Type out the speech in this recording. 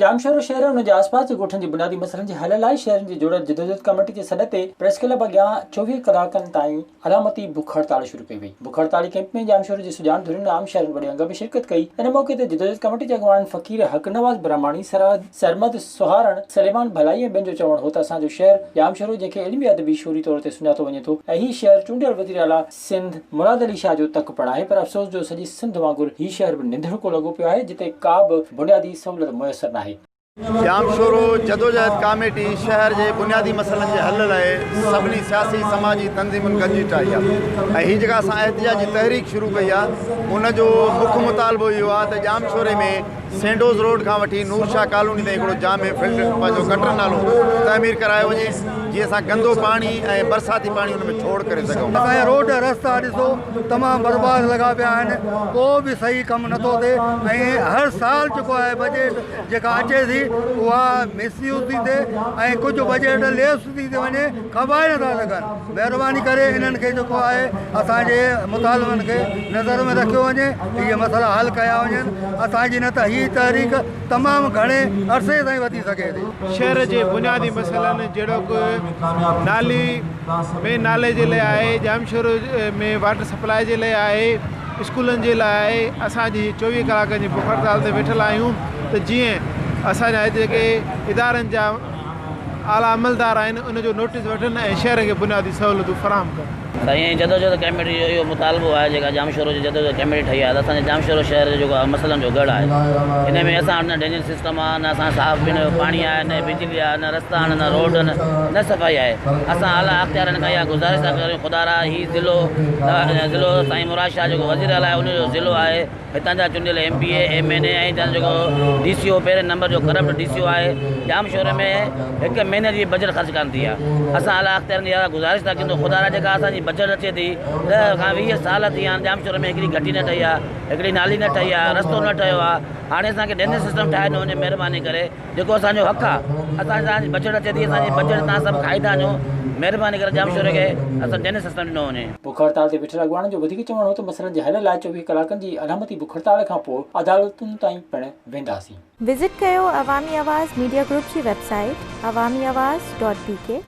ڄامشورو شهر ۽ ان جي آسپاس جي ڳوٺن جي بنيادي مسئلن جي حل لاء شهرين جي جوڙيل جدوجهد ڪميٽي جي سڏ تي پريس ڪلب اڳيان 24 ڪلاڪن تائين علامتي بک هڙتال شروع ڪئي وئي. بک هڙتالي ڪئمپ ۾ ڄامشوري جي سڄاڻ ڌرين ۽ عام شهرين وڏي انگ ۾ شرڪت ڪئي. ان موقعي تي جدوجهد ڪميٽي جي اڳواڻن فقير حق نواز برهماڻي، سرحد سرمد سهارڻ، سليمان ڀلائي ۽ ٻين جو چوڻ هو ته اسان جو شهر ڄامشورو جنهن کي علمي ادبي شعوري طور تي سڃاتو وڃي ٿو ۽ هي شهر چونڊيل وزيراعليٰ سنڌ مراد علي شاهه جو تڪ پڻ آهي پر افسوس جو سڄي سنڌ وانگر هي شهر به ننڌڻڪو لڳو پيو آهي جتي ڪا به بنيادي سهولت ميسر ناهي. ڄامشورو جدوجهد ڪاميٽي شهر جي بنيادي مسئلن جي حل لاء سڀني سياسي سماجي تنظيمن گڏجي ٺاهي آهي ۽ هي جيڪا اسان احتجاجي تحريڪ شروع ڪئي آهي ان جو مک مطالبو اهو آهي ته ڄامشوري ۾ سينڊوز روڊ کان وٺي نور شاهه ڪالوني تائين هڪڙو جامع فلٽر پنهنجو گٽر نالو تعمير ڪرايو وڃي جيئن اسان گندو پاڻي ۽ برساتي پاڻي ان ۾ ڇوڙ ڪري سگهون. اسان جا روڊ رستا ڏسو تمام برباد لڳا پيا آهن ڪو به صحيح ڪم نٿو ٿئي ۽ هر سال جيڪو آهي بجيٽ جيڪا اچي ٿي اها مس يوز ٿي ٿئي ۽ ڪجهه بجيٽ ليس ٿي ٿي وڃي کپائي نٿا سگهن مهرباني ڪري انهن کي جيڪو آهي اسان جي مطالبن کي نظر ۾ رکيو وڃي اهي مسئلا حل ڪيا وڃن اسان جي نه ته هي تحريڪ تمام گهڻي عرصي تائين وڌي سگهي ٿي. شهر جي بنيادي مسئلن جهڙوڪ نالي مين نالي جي لاء آهي ڄامشورو ۾ واٽر سپلاء جي لاء آهي اسڪولن جي لاء آهي اسان جي 24 ڪلاڪن جي بک هڙتال تي ويٺل آهيون ته جيئن اسان جا هتي جيڪي ادارن جا اعليٰ عملدار آهن ان جو نوٽيس وٺن ۽ شهر کي بنيادي سهولتون فراهم ڪن. سائين ۽ جدوجهد ڪميٽي جو اهو مطالبو آهي جيڪا ڄامشورو جي جدوجهد ڪميٽي ٺهي آهي ته اسان جي ڄامشورو شهر جو جيڪو آهي مسئلن جو ڳڙهه آهي ان ۾ اسان وٽ نه ڊرينيج سسٽم آهي نه اسان صاف پيئڻ جو پاڻي آهي نه بجلي آهي نه رستا آهن نه روڊ آهن نه صفائي آهي اسان اعليٰ اختيارين کان اها گذارش ٿا ڪريون خدارا هي ضلعو ضلعو سائين مراد شاهه جيڪو وزير اعليٰ آهي ان جو ضلعو آهي هتان جا چونڊيل M P A, M N A ۽ هتان جو جيڪو ڊي سي او پهرين نمبر جو ڪرپٽ ڊي سي او آهي ڄامشوري ۾ هڪ مهيني جي بجيٽ خرچ ڪانه ٿي آهي اسان اعليٰ اختيارين کي اها گذارش ٿا ڪيون ته خدارا جيڪا اسان جي بجيٽ اچي ٿي 10 کان 20 سال ٿي ويا آهن ڄامشوري ۾ هڪڙي گهٽي نه ٺهي آهي هڪڙي نالي نه ٺهي آهي رستو نه ٺهيو آهي هاڻي اسان کي ڊرينيج سسٽم ٺاهي ڏنو وڃي مهرباني ڪري. جيڪو اسان جو حق آ اسان جي بجيٽ اچي ٿي اسان جي بجيٽ تان سڀ کائي ٿا وڃو مهرباني ڪري ڄامشوري کي اسان ڊرينيج سسٽم ڏنو وڃي. بک هڙتال تي ويٺل اڳواڻن جو وڌيڪ چوڻ هو ته مسئلن جي حل لاء 24 ڪلاڪن جي علامتي بک هڙتال کان پوء عدالتن تائين پڻ وينداسين. وزٽ ڪيو عوامي آواز ميڊيا گروپ جي web site Awami Awaz dot B K.